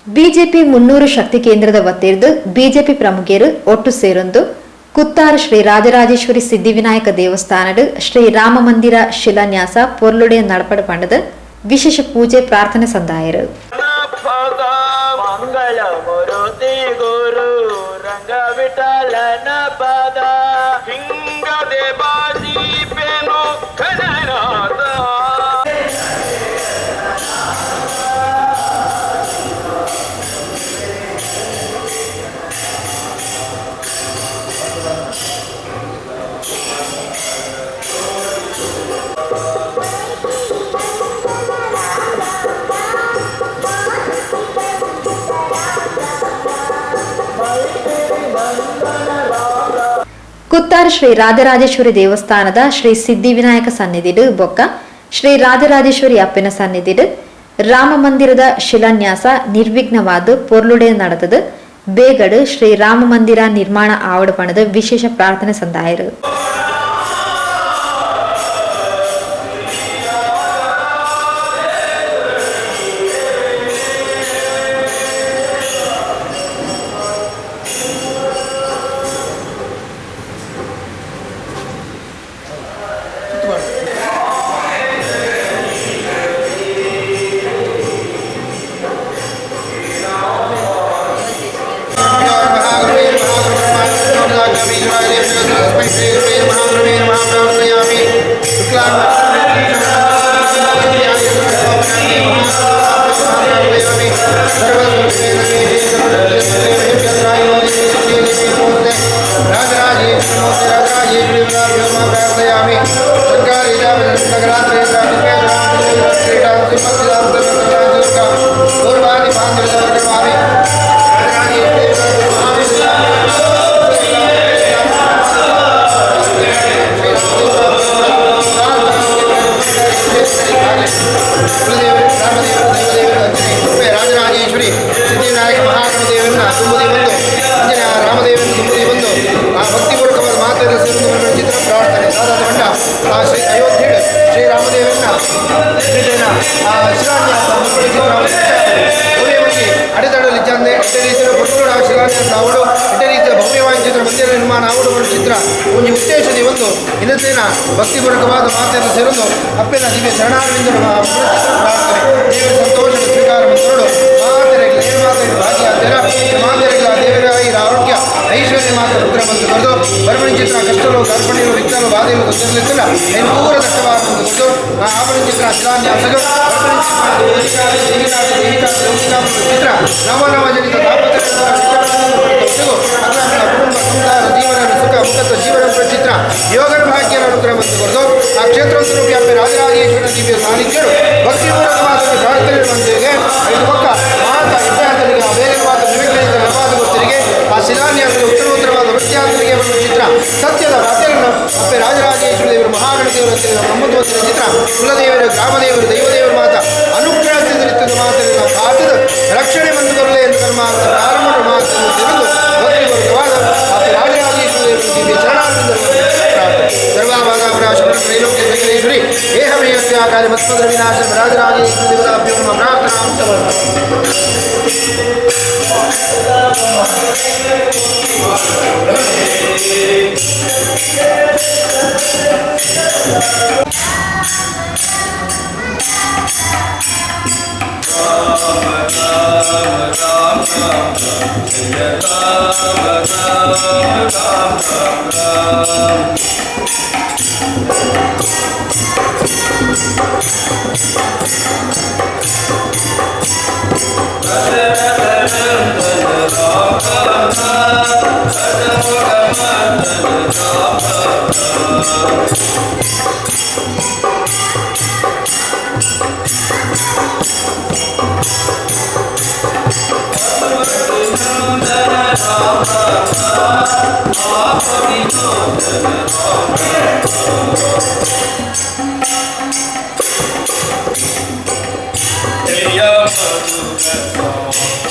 BJP 300 ಶಕ್ತಿ ಕೇಂದ್ರದ ವತಿರ್ದು BJP ಪ್ರಮುಖರು ಒಟ್ಟು ಸೇರೊಂದು ಕುತ್ತಾರು ಶ್ರೀ ರಾಜರಾಜೇಶ್ವರಿ ಸಿದ್ಧಿವಿನಾಯಕ ದೇವಸ್ಥಾನಡ್ ಶ್ರೀ ರಾಮ ಮಂದಿರ ಶಿಲಾನ್ಯಾಸ ಪೊರ್ಲುಡೆ ನಡಪಡ ಪಂಡದು ವಿಶೇಷ ಪೂಜೆ ಪ್ರಾರ್ಥನೆ ಸಂದಾಯರು. ಮಂಗಳ ಮುರುತಿ ಗುರು ರಂಗ ವಿಠಲನ ಪದ ಹಿಂಗದೆ ಬಾಜಿ ಪೇನು ಖನನಾದ. ಕುತ್ತಾರು ಶ್ರೀ ರಾಜರಾಜೇಶ್ವರಿ ದೇವಸ್ಥಾನದ ಶ್ರೀ ಸಿದ್ಧಿವಿನಾಯಕ ಸನ್ನಿಧಿಡು ಬೊಕ್ಕ ಶ್ರೀ ರಾಜರಾಜೇಶ್ವರಿ ಅಪ್ಪನ ಸನ್ನಿಧಿಡು ರಾಮ ಮಂದಿರದ ಶಿಲಾನ್ಯಾಸ ನಿರ್ವಿಘ್ನವಾದ ಪೊರ್ಲುಡೆ ನಡೆದದು. ಬೇಗಡು ಶ್ರೀ ರಾಮ ಮಂದಿರ ನಿರ್ಮಾಣ ಆವಡ ಪಣದ ವಿಶೇಷ ಪ್ರಾರ್ಥನೆ ಸಂದಾಯರು. ರಾಜರಾಜೇಶ್ವರಿ ಸಿದ್ಧಿವಿನಾಯಕ ಮಹಾಗಣದೇವರನ್ನ ತುಂಬುದಿ ಬಂದು ಅಂಜನ ರಾಮದೇವರನ್ನು ತುಂಬುದಿ ಬಂದು ಆ ಭಕ್ತಿಪೂರ್ವಕವಾದ ಮಾತೆಲ್ಲ ಸೇರಿದ ಚಿತ್ರ ಪ್ರಾರ್ಥನೆ ದಾದಾದ ಮಂಡ ಆ ಶ್ರೀ ಅಯೋಧ್ಯೆ ಶ್ರೀರಾಮದೇವರನ್ನ ಆ ಶಿಲಾನ್ಯಾಸ ಒಂಜಿ ಅಡೆತಡಲಿ ಚಂದೆ ಎಡ್ಡೆ ರೀತಿಯ ಪೊರ್ತುಡು ಆ ಶಿಲಾನ್ಯಾಸ ಆವಡು, ಎಡ್ಡೆ ರೀತಿಯ ಭವ್ಯವಾದ ಚಿತ್ರ ಮಂದಿರ ನಿರ್ಮಾಣ ಆವಡು ಚಿತ್ರ ಒಂಜಿ ಉದ್ದೇಶದ ಒಂದು ಇನ್ನತೇನ ಭಕ್ತಿಪೂರ್ವಕವಾದ ಮಾತೆಲ್ಲ ಸೇರೊಂದು ಅಪ್ಪೆನ ದಿವ್ಯ ಶರಣಾರವಿಂದರ ಪ್ರಾರ್ಥನೆ ದೇವರ ಸಂತೋಷ ಸ್ವೀಕಾರ ಮಂತ್ರೋಡು ಮಾತೆರೆಗ್ಲ ಏಳು ಮಾತೆಗೆ ಭಾಗಿಯಾಗ್ತೀರ ಮಾತೆರೆಗ್ಲ ದೇವರ ಈ ಆರೋಗ್ಯ ಐಶ್ವರ್ಯ ಮಾತ್ರ ರುದ್ರ ಬಂದು ಕರೆದು ಬರ್ಮಣಿ ಚಿತ್ರ ಕಷ್ಟಲು ಕಾರ್ಪಣ್ಯರು ವಿಘ್ನಲು ಬಾಧೆಗಳು ತೊಂದರೆಗಳಿಲ್ಲ ಪೂರ ದಟ್ಟವಾದ ಬಂದು ಆ ಆಭರಣ ಚಿತ್ರ ಶಿಲಾನ್ಯಾಸಗ ಚಿತ್ರ ನವ ನವ ಜನಿತ ಕುಟುಂಬ ಸಂಸಾರ ಜೀವನ ಸುಖ ಮುಖತ್ವ ಜೀವನ ಚಿತ್ರ ಯೋಗನ ಭಾಗ್ಯನ ಅನುಗ್ರಹ ಬಂದು ಕೊರದು ಆ ಕ್ಷೇತ್ರ ಸ್ವರೂಪಿ ಅಪ್ಪೆ ರಾಜರಾಜೇಶ್ವರ ದಿವ್ಯ ಸಾನ್ನಿಧ್ಯರು ಭಕ್ತಿಪೂರ್ವಕವಾದ ಪ್ರಾರ್ಥನೆ ಬಂದಿಗೆ ಐದು ಪಕ್ಕ ಮಾತಾ ಇತ್ಯಾದರಿಗೆ ಆ ಬೇರೆ ಮಾತ ವಿವೇಕನಿಂದ ನವಾದ ಗೊತ್ತರಿಗೆ ಆ ಶಿಲಾನ್ಯಾಸದ ಉತ್ತರೋತ್ತರವಾದ ವೃತ್ಯಾಂತರಿಗೆ ಬರುವ ಚಿತ್ರ ಸತ್ಯದ ವಾದ್ಯರನ್ನು ಅಪ್ಪೆ ರಾಜರಾಜೇಶ್ವರ ದೇವರು ಮಹಾಗಣದೇವರು ಅಂತ ನಮ್ಮದು ಚಿತ್ರ ಕುಲದೇವರು ಗ್ರಾಮದೇವರು ದೈವದೇವರು ಮಾತ ಅನುಗ್ರಹದಿಂದ ಮಾತನ್ನು ಕಾತದ ರಕ್ಷಣೆ ಬಂದು ಬರಲೇ ಎಂದು ಕರ್ಮ ಅಂತ ಪ್ರಾರಂಭ ಮಾತನ್ನು ತಿಳಿದು ಭಕ್ತಿಪೂರ್ವಕವಾದ ಅಪ್ಪೆ ರಾಜರಾಜೇಶ್ವರ ದೇವರು ದಿವ್ಯ ಚರಣಾರವಿಂದ ಪ್ರಾರ್ಥನೆ ಸರ್ವಾಭಾಗಾಪರಾಶಮನ ತ್ರೈಲೋಕ್ಯ ಸಕಲೇಶ್ವರಿ ಏಹಮೇಯಸ್ಯ ಕಾರ್ಯ ಮತ್ಮದ್ರ ವಿನಾಶ ರಾಜರಾಜೇಶ್ವರ ದೇವತಾಭ್ಯೋ ನಮಃ ಪ್ರಾರ್ಥನಾಂ ಸಮರ್ಪಯಾಮಿ.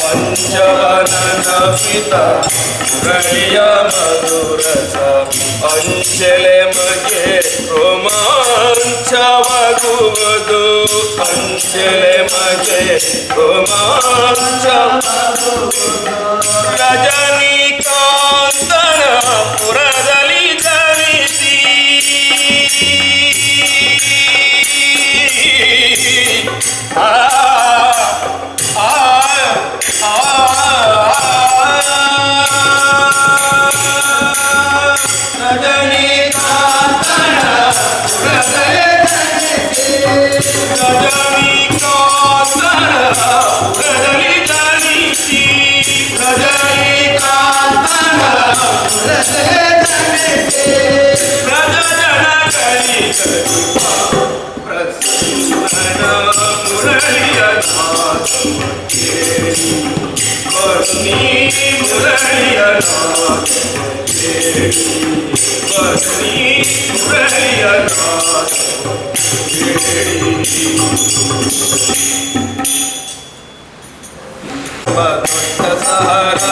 ಪಂಚವನನ ಪಿತ ಮುರಳಿಯ ಮಧುರಸ ಅಂಚಲೆ ಮಗೆ ರೋಮಾಂಚವಾಗುವುದು, ಅಂಚಲೆ ಮಗೆ ರೋಮಾಂಚವಾಗುವುದು. ಮುರಳಿಯ ನಾದವ ಕೇಳಿ, ಭಜನಿ ಮುರಳಿಯ ನಾದವ ಕೇಳಿ. ದೊಡ್ಡ ಸಹರ,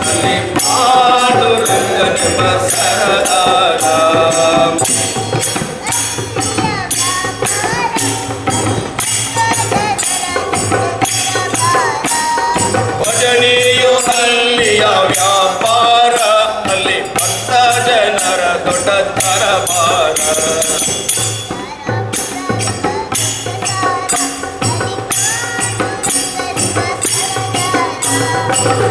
ಅಲ್ಲಿ ಪಾಂಡುರಂಗನೆಂಬ ಸರದಾರ. ಭಜನೆಯು ಅಲ್ಲಿಯ ವ್ಯಾಪಾರ, ಅಲ್ಲಿ ಭಕ್ತ ಜನರ ದೊಡ್ಡ ದರಬಾರ.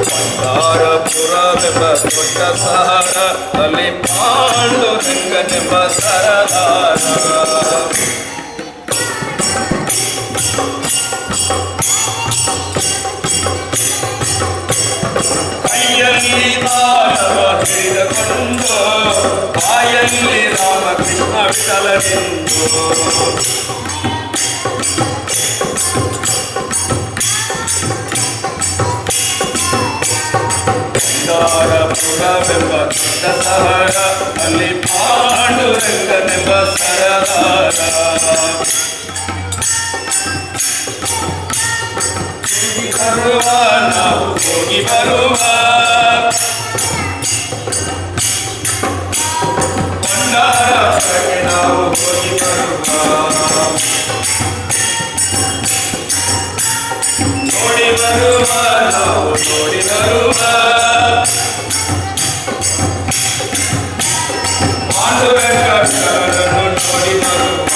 ಪಂಡರಪುರವೆಂಬ ದೊಡ್ಡ ಸಹರ, ಅಲ್ಲಿ ಪಾಂಡುರಂಗನೆಂಬ ಸರದಾರ. ಕೈಯಲ್ಲಿ ತಾಳವ ಹಿಡಿದುಕೊಂಡು, ಬಾಯಲ್ಲಿ ರಾಮಕೃಷ್ಣ ವಿಠಲನೆಂದು. ಪಂಡರಪುರವೆಂಬ ದೊಡ್ಡ ಸಹರ, ಅಲ್ಲಿ ಪಾಂಡುರಂಗನೆಂಬ ಸರದಾರ. ಬರುವ, ನಾವು ಹೋಗಿ ಬರುವ, ಪಂಡರಪುರಕ್ಕೆ ನಾವು ಹೋಗಿ ಬರುವ. ನೋಡಿ ಬರುವ, ನಾವು ನೋಡಿ ಬರುವ, ಪಾಂಡುರಂಗ ವಿಠಲನನ್ನು ನೋಡಿ ಬರುವ.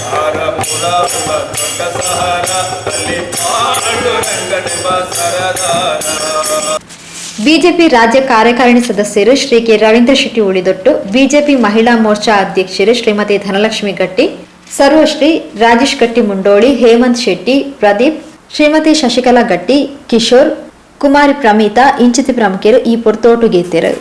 ಪಂಡರಪುರವೆಂಬ ದೊಡ್ಡ ಸಹರ, ಅಲ್ಲಿ ಪಾಂಡುರಂಗನೆಂಬ ಸರದಾರ. ಬಿಜೆಪಿ ರಾಜ್ಯ ಕಾರ್ಯಕಾರಿಣಿ ಸದಸ್ಯರು ಶ್ರೀ ಕೆ ರವೀಂದ್ರ ಶೆಟ್ಟಿ ಉಳಿದೊಟ್ಟು, ಬಿಜೆಪಿ ಮಹಿಳಾ ಮೋರ್ಚಾ ಅಧ್ಯಕ್ಷರು ಶ್ರೀಮತಿ ಧನಲಕ್ಷ್ಮಿ ಗಟ್ಟಿ, ಸರ್ವಶ್ರೀ ರಾಜೇಶ್ ಗಟ್ಟಿ ಮುಂಡೋಳಿ, ಹೇಮಂತ್ ಶೆಟ್ಟಿ, ಪ್ರದೀಪ್, ಶ್ರೀಮತಿ ಶಶಿಕಲಾ ಗಟ್ಟಿ, ಕಿಶೋರ್, ಕುಮಾರಿ ಪ್ರಮೀತಾ ಇಂಚಿತಿ ಪ್ರಮುಖರು ಈ ಪೊರ್ತೋಟುಗೀತೆರು.